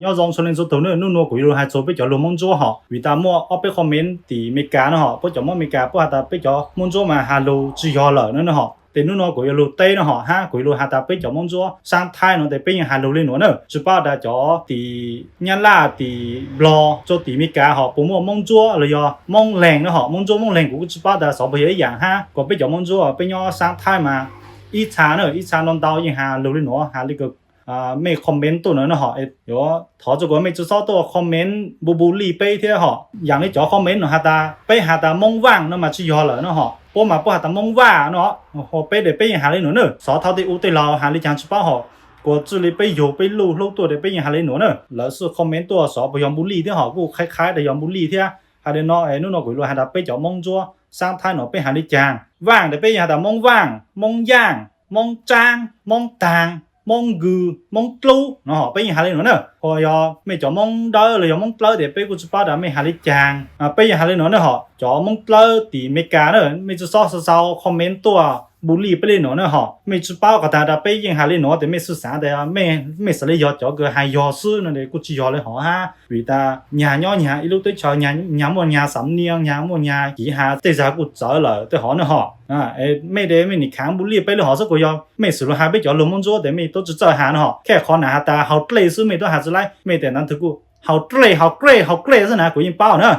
Nyob zoo txhua leej txhua tug na, nub nua kuv yuav lug has txug peb cov lug Moob Ntsuab hom, vim tas muaj ob peb comment tim Meskas na hom, puab cov Moob Meskas puab has tas peb cov Moob Ntsuab mas has lug tsis yog lawm na hom. Tes nub nua kuv yuav lug teb na hom, hab kuv yuav lug has tas peb cov Moob Ntsuab saab Thaib nuav tes peb yeej has lug le nuav na. Tsi paub tas cov tim Nyab Laj, tim Nplog, rua tim Meskas hom puas muaj Moob Ntsuab los yog Moob Leeg na hom. Moob Ntsuab Moob Leeg kuv kuj tsi paub tas xyov puas yog ib yaam hab. Kuas peb cov Moob Ntsuab peb nyob saab Thaib mas ib txha na, ib txha ntau ntau yeej has lug le nuav, has le kws mej comment tuaj nuav na hom. Yuav thov rua kuas mej tsi xob tuaj comment npu npu lij peb thiab hom. Yaam le cov comment nuav has tas peb has tas Moob Vaaj no mas tsi yog lawm no hom. Puab mas puab has tas Moob Vaj no, peb tes peb yeej has le nuav na. Xyov thaum tej u tej laug has le caag tsi paub hom. Kuas txwj le peb yug peb luj hlub tuaj tes peb yeej has le nuav na. Lawv xwb comment tuaj xyov puas yog npu lij thiab hom, kuj qhai qhai tas yog npu lij thiab. Has le no es nub nua kuv yuav lug has tas peb cov Moob Ntsuab saab Thaib nuav peb has le caag. Vaaj tes peb yeej has tas Moob Vaaj, Moob Yaaj, Moob Tsaab, Moob Taag, Moob Nkws, Moob Dlub no hom, peb yeej has le nuav na. Ho yog mej cov Moob Dlawb los yog Moob Dlawb tes peb kuj tsi paub tas mej has le caag, peb yeej has le nuav na hom. Cov Moob Dlawb tim Meskas na, mej tsi xob xav xav comment tuaj npu lij peb le nuav na hom. Mej tsi paub qhov tas tas peb yeej has le nuav tes mej xwb xaav tas mej xaav le yog cov kws has yog xwb no tes kuj tsi yog le hov hab. Vim tas nyag nyob nyag ib lub teb chaws, nyag muaj nyag xam nias, nyag muaj nyag kiv has, tej zag kuj txawv lawm tej hov na hom. Mej tes mej nim khaav npu lij peb le hov xwb, kuas yog mej xws lug has peb cov lug Moob Ntsuab tes mej tub tsi txawj has no hom. Khej qhov nam has tas haus dlej xwb mej tub has tsi laib, mej tes nav twg kuj haus dlej, haus dlej, haus dlej xwb na, kuv yeej paub na.